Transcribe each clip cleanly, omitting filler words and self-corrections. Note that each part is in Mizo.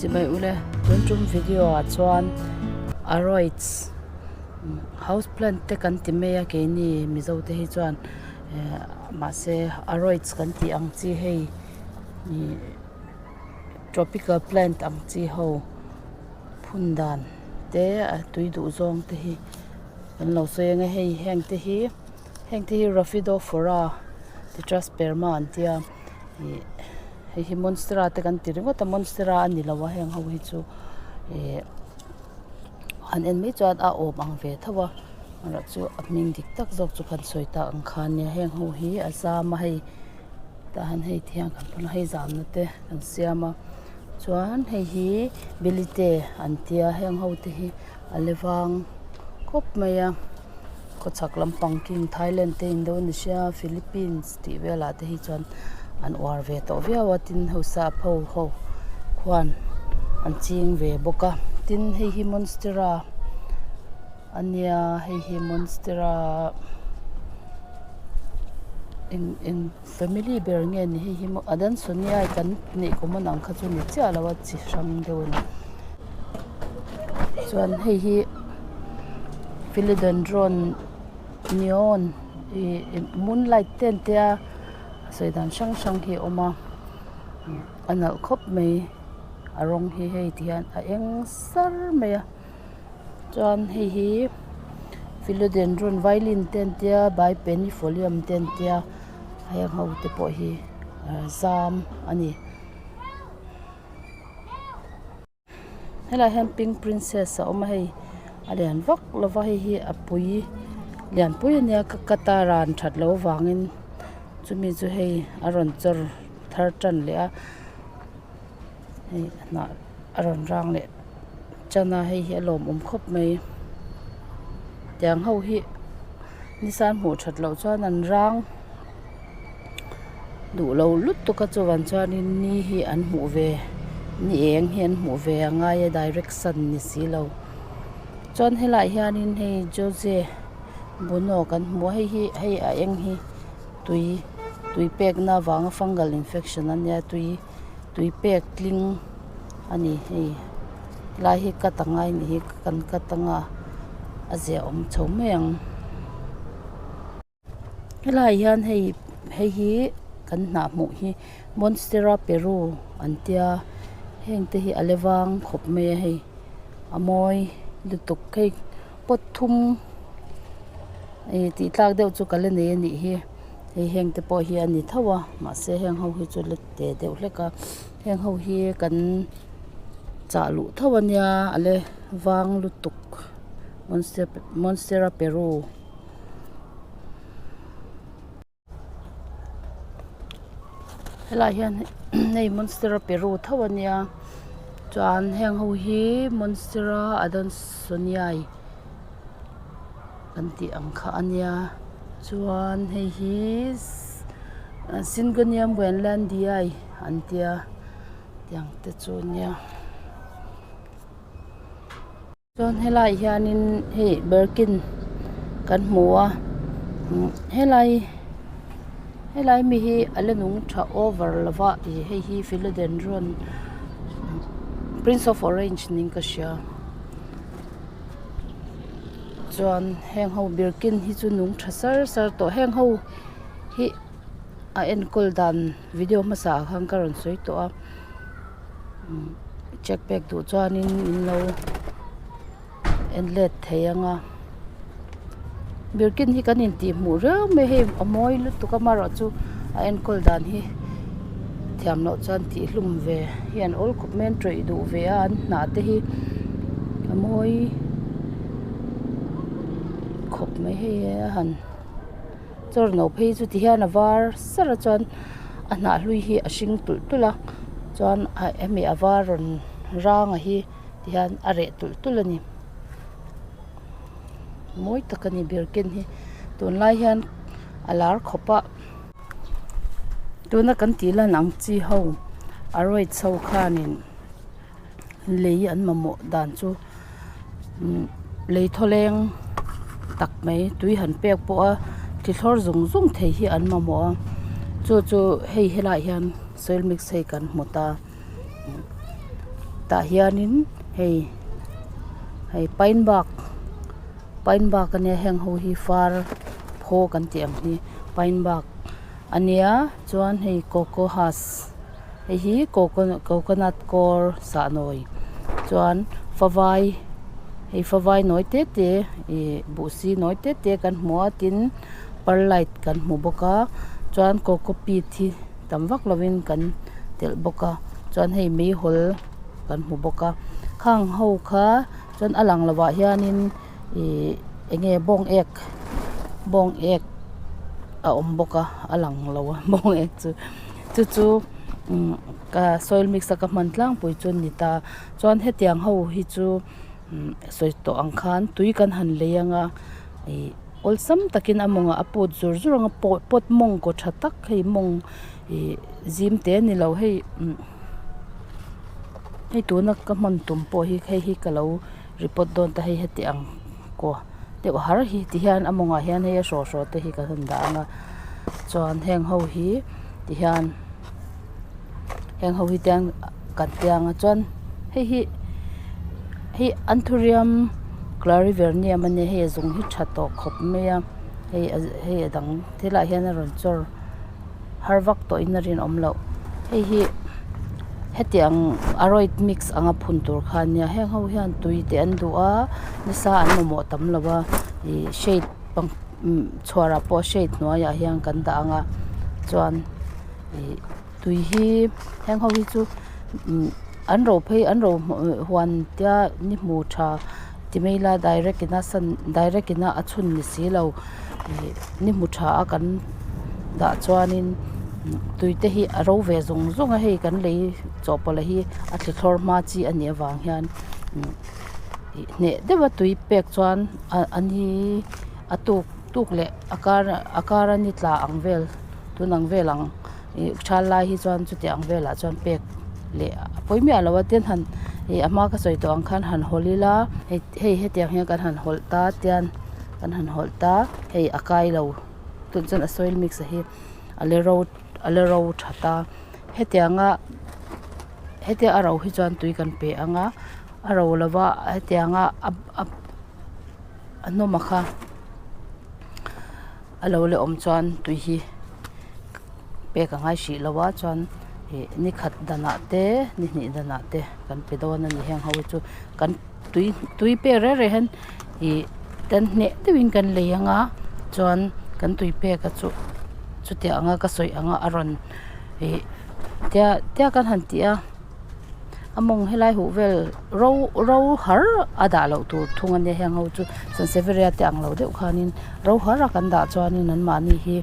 Chibai ule tun tum video ah chuan aroids house plant te kan ti mai a keini mizo te hi chuan eh mahse aroids kan tih ang chi hei ih tropical plant ang chi ho phun dan te a tui duh zawng te hi kan lo sawi ang e hei heng te hi heng te hi rhaphidophora tetrasperma an tia ih hei hi monstera te kan ti ringawt a monstera a ni lo a heng ho hi chu ih han en mai chuan a awm ang ve tho a erawh chu a hming dik tak zawk chu kan sawi tak ang khan nia heng ho hi a zam a hei tah hian hei ti hian kan phun a hei zamna te kan siam a chuan hei hi bilite an tia heng ho te hi a le vang khawp mai a khawchhak lampang king Thailand te Indonesia Philippines tih velah te hi chuan an uar ve tawh viau a tin hausa pho ho khuan an ching ve bawk a tin hei hi monstera a nia hei hi monstera eng eng family ber nge ni hei hi maw adansonii kan neih common ang kha chu ni chiah lo a chi hrang deuh a ni chuan hei hi philodendron neon ih moonlight te an tia sawi dan hrang hrang hi a awm a a nalh khawp mai a rawng hi hei ti hian a eng sar mai a. Chuan hei hi philodendron violin te an tia bipenifolium te an tia heng ho te pawh hi zam a ni. Helaiah hian pink princess a awm a hei a lian vak lo va hei hi a pui lian pui a nia ka cut a ran that loh avangin chumi chu hei a rawn chawr thar tan leh a. Hei a hnah a rawn rang leh tan a hei hi a lawmawm khawp mai tiang ho hi nisa hmuh that loh chuan an rang duh lo lutuk a chuvan chuanin ni hi an hmuh ve ni eng hi an hmuh ve a ngai a direct sun ni si lo chuan helaiah hianin hei jose buno kan hmu a hei hi hei a eng hi tui tui pekna avanga fungal infection a nia tui. Tui pek tling a ni hei helai hi cut a ngai anih hi kan cut anga a ziahawm chho mai ang helaiah hian hei hei hi kan hnah hmuh hi monstera peru an tia heng te hi a le vang khawp mai a hei a mawi lutuk hei pot thum ih tih tlak deuh chu ka la nei a nih hi. Hei heng te pawh hi a ni tho a mahse heng ho hi chu la te deuh hlek a heng ho hi kan chah luh tho a nia a le vang lutuk monstera peru. Helaiah hian hei monstera peru tho a nia chuan heng ho hi monstera adansonii. Kan tih ang kha a nia chuan hei hi syngonium wendlandii an tia tiang te chu a nia chuan helaiah hianin hei birkin kan hmu a helai helai mi hi a la nung tha over lo va ih hei hi philodendron prince of orange niin ka hria. Chuan heng ho birkin hi chu nung tha sar sar tawh heng ho hi a enkawl dan video hmasa ah khan ka rawn sawi tawh a check pek duh chuanin min lo en let thei ang a birkin hi kan intih hmuh riau mai hei a mawi lutuk a amaherawh chu a enkawl dan hi thiam loh chuan tih hlum ve hi an awl khawp mai an tawih duh ve a an hnah te hi a mawi khawp mai hei a han chawr no phei chu ti hian a var sar a chuan a hnah hlui hi a hring tulh tulh a chuan hemi a var rawn rang a hi ti hian a reh tulh tulh a ni mawi tak a ni birkin hi tunlai hian a lar khawp a. Tuna kan tih lan ang chi ho a rawih chho khanin lei an mamawh dan chu lei thawleng tak mai tui han pek pawh a thi thlawr zung zung thei hi an mamawh a chu chu hei helaiah hian soil mix hei kan hmu ta. Tah hianin hei hei pine bark pine bark ania heng ho hi far phaw kan tih ang hi pine bark ania chuan hei coco husk hei hi coconut core sahnawi chuan favai hei favai nawi te te ih buhsi nawi te te kan hmu a tin perlite kan hmu bawk a chuan coco pit hi tam vak lovin kan telh bawk a chuan hei meihawl kan hmu bawk a khang ho kha chuan a lang lovah hianin ih eng nge bawng ek bawng ek a awm bawk a a lang lo a bawng ek chu chu chu umm ka soil mix a ka hman tlangpui chu a ni ta chuan hetiang ho hi chu umm sawi tawh ang khan tui kan han lei ang a ih awlsam takin a mawngah a put zur zur ang a pawh pot mawng kaw tha tak hei mawng ih zim te a ni lo hei umm hei tuna ka hman tum pawh hi hei hi ka lo report dawn ta hei heti ang kaw deuh har hi ti hian a mawngah hian hei a hraw hraw te hi kan han dah ang a chuan heng ho hi ti hian heng ho hi tiang kan tiang a chuan hei hi hei anthurium clarivernium a nia hei a zung hi tha tawh khawp mai a hei a hei a dang thil ah hian a rawn chawr har vak tawh in a rinawm loh hei hi hetiang aroid mix anga phun tur kha a nia heng ho hian tui te an duh a nasa an mamawh tam lo a ih shade pang umm chhuar ah pawh shade hnuaiah hian kan dah ang a chuan ih tui hi heng ho hi chu umm an ro phei an ro huan tia ni hmu tha ti mai ila direct in a sun direct in a a chhun ni si lo ih ni hmu tha a kan dah chuanin tui te hi a ro ve zung zung a hei kan lei chawhpawlh hi a thli thlawr hma chi a nih avang hian ih hneh deuh a tui pek chuan a ni a tuk tuk leh a kar a kar a ni tla ang vel tun ang vel ang ih thal lai hi chuan chuti ang velah chuan pek leh a pawi miah lo a tin han ih a hma ka sawi tawh ang khan han hawlh ila hei hei hetiang hian kan han hawlh ta tian kan han hawlh ta hei a kai lo tun chuan a soil mix a hi a la ro a la ro tha ta hetianga hetia a ro hi chuan tui kan pe ang a a ro lova hetianga a a a hnawm a kha a lo la awm chuan tui hi pek a ngai hrih lo a chuan ih ni khat danah te ni hnih danah te kan pe dawn a ni heng ho hi chu kan tui tui pek reng reng hian ih kan hneh deuhin kan lei ang a chuan kan tui pek a chu chutiang anga ka sawi anga a rawn ih tia tia kan han tih a. A mawng helai huh vel ro ro har a dah loh tur thung a nia heng ho chu sanseveria te ang lo deuh khanin ro har a kan dah chuanin anmahni hi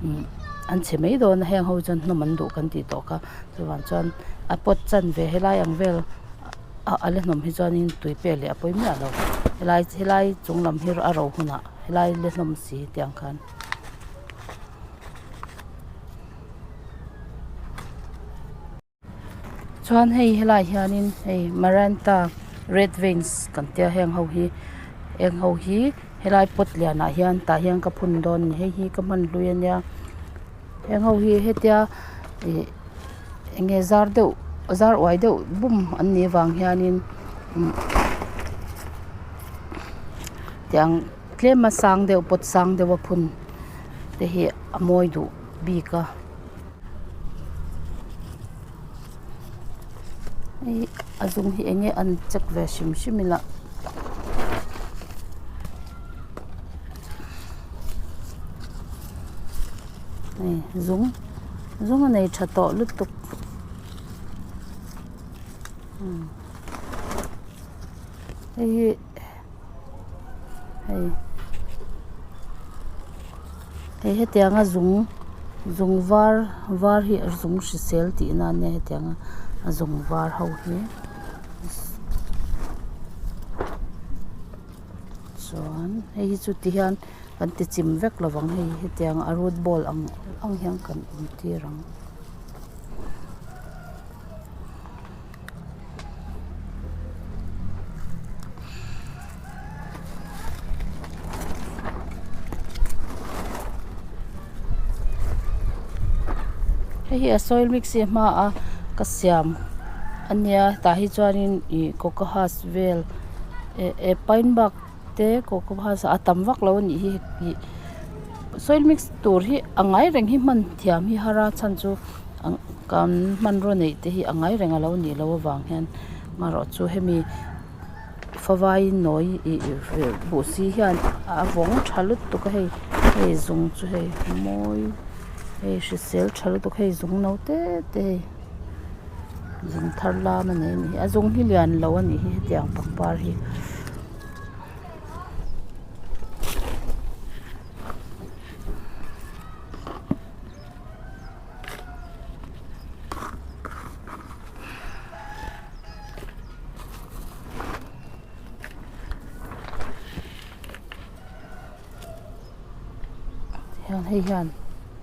umm an chhe mai dawn a heng ho chuan hnawm an duh kan tih tawh kha chuvang chuan a pot chan ve helai ang vel a a la hnawm hi chuanin tui pek leh a pawi miah lo helai helai chung lam hi a ro hunah helai la hnawm si tiang khan. Chuan hei helaiah hianin hei maranta red veins kan tia heng ho hi heng ho hi helai pot lianah hian tah hian ka phun dawn a ni hei hi ka hman hlui a nia heng ho hi hetia ih eng nge zar deuh zar uai deuh bum an nih avang hianin umm tiang tlema sang deuh pot sang deuh a phun te hi a mawi duh bik a. Hei a zung hi eng nge an check ve hrim hrim ila hei zung zung a nei tha tawh lutuk hei hi hei hei hetianga zung zung var var hi a zung hrisel tihna a nia hetianga a zung var ho hi chuan hei hi chu ti hian kan ti chim vek lo vang hei hetianga a root ball ang ang hian kan awm tir ang. Hei hi a soil mix hi a hma a ka siam a nia tah hi chuanin ih coco husk vel eh eh pine bark te coco husk a tam vak lo a nih hi ih soil mix tur hi a ngai reng hi hman thiam hi har a chhan chu kan hmanraw neih te hi a ngai reng a lo nih loh avang hian amaherawh chu hemi favai nawi ih buh si hian a vawng tha lutuk a hei hei zung chu hei mawi hei hrisel tha lutuk hei zung no te te hei zung thar lam a nei a nih hi a zung hi lian lo a nih hi hetiang pangpar hi. Hian hei hian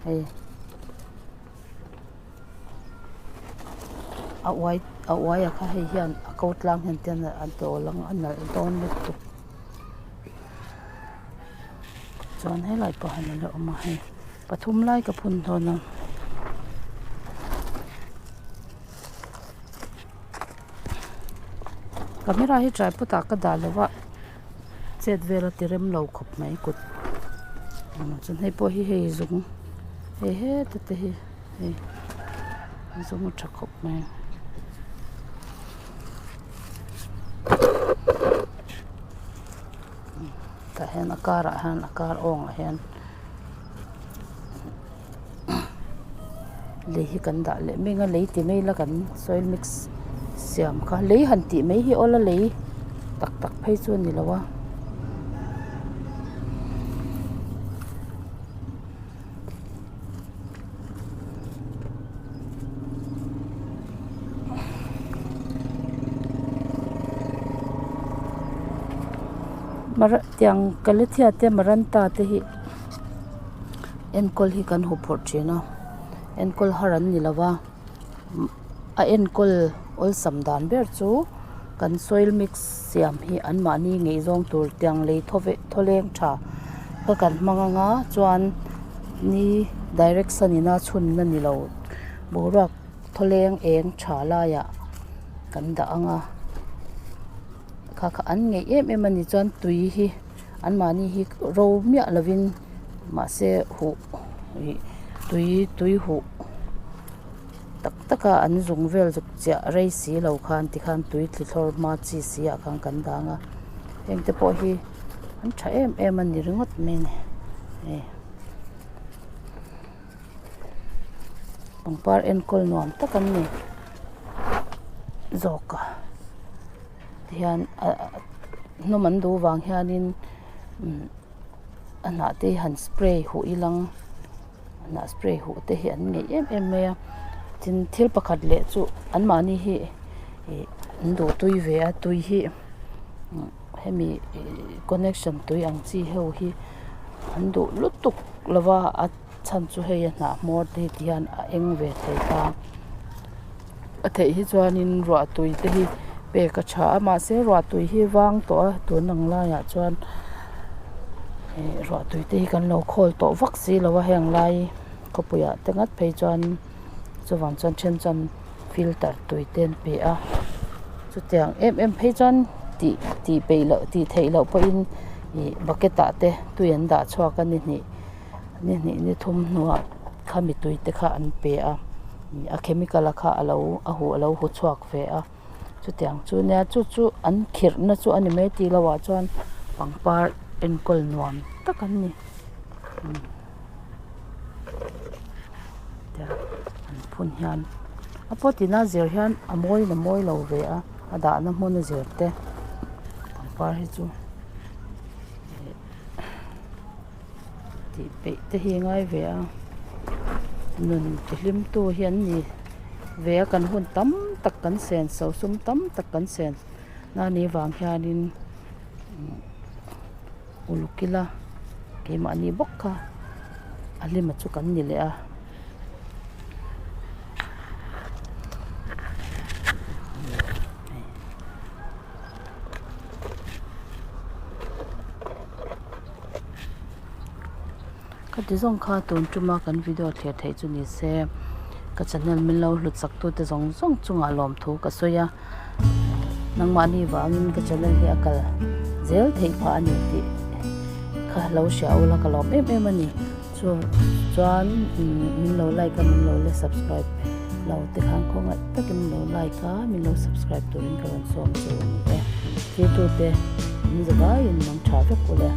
hei a uai a uai a kha hei hian a ko tlang hian te a dawl ang a nalh dawn lutuk chuan helai pawh hian a la awm a hei pathum lai ka phun dawn a. Camera hi tripod ah ka dah lo a chet vel a ti rem lo khawp mai kut chuan hei pawh hi hei zung hei heta te hi hei zung a tha khawp mai. Tah hian a karah hian a kar awngah hian lei hi kan dah leh meng a lei ti mai ila kan soil mix siam kha lei han tih mai hi awla lei tak tak phei chu a ni lo a. Tiang calathea te maranta te hi enkawl hi kan huphurh thin a enkawl har an ni lo va a enkawl awlsam dan ber chu kan soil mix siam hi anmahni ngaihzawng tur tiang lei thawleng tha kha kan hmang anga chuan ni direct sun ina chhunna ni lo boruak thawleng eng tha laiah kan dah anga kha kha an ngeih em em a ni chuan tui hi anmahni hi ro miah lovin mahse huh ih tui tui huh tak tak a an zung vel zuk chiah rei si lo khan tikhan tui thli thlawr hma chi si ah khan kan dang a heng te pawh hi an tha em em a ni ringawt mai a ni hei pangpar enkawl nuam tak an ni zawk a tihian hnawm an duh vang hianin a hnah te hi han spray huh ilang hnah spray huh te hi an ngeih em em mai a tin thil pakhat leh chu anmahni hi ih an duh tui ve a tui hi hemi ih connection tui ang chi ho hi an duh lutuk lo va a chhan chu hei a hnah hmawr te hi ti hian a eng ve thei ta a theih hi chuanin ruah tui te hi pek a tha a mahse ruah tui hi vang tawh a tun ang laiah chuan ih ruah tui te hi kan lo khawl tawh vak si lo a heng lai khawpui ah te ngat phei chuan chuvang chuan then chuan filter tui te an pe a chutiang em em phei chuan tih tih peih loh tih theih loh pawhin ih bucket ah te tui an dah chhuak a ni hnih. Ni hnih ni thum hnuah khami tui te kha an pe a a chemical a kha a lo a huh a lo hu chhuak ve a chutiang chu nia chu chu an khirh na chu a ni mai tih loh ah chuan pangpar enkawl nuam tak an ni an phun hian a pawh tina zir hian a mawi in a mawi lo ve a a dahna hmun a zir te pangpar hi chu. Tih peih te hi ngai ve a nun ti hlim tu hi an ni ve a kan hun tam tak kan sen so sum tam tak kan sen na ni vang hianin uluk ila keimahni bawk kha a hlima chu kan ni leh a. Ka ti zawng kha tun tuma kan video thlir theih chu ni se. Ka channel min lo hlut sak tute zawng zawng chungah lawmthu ka sawi a, nangmahni vangin ka channel hi a kal zel theih phah a ni tih kha lo hria ula ka lawm em em a ni. Chu chuan min lo like a min lo la subscribe lo te khan khawngaih takin min lo like a min lo subscribe turin ka rawn sawm chu a ni e. Thirtute min zavaiin mang tha vek ule.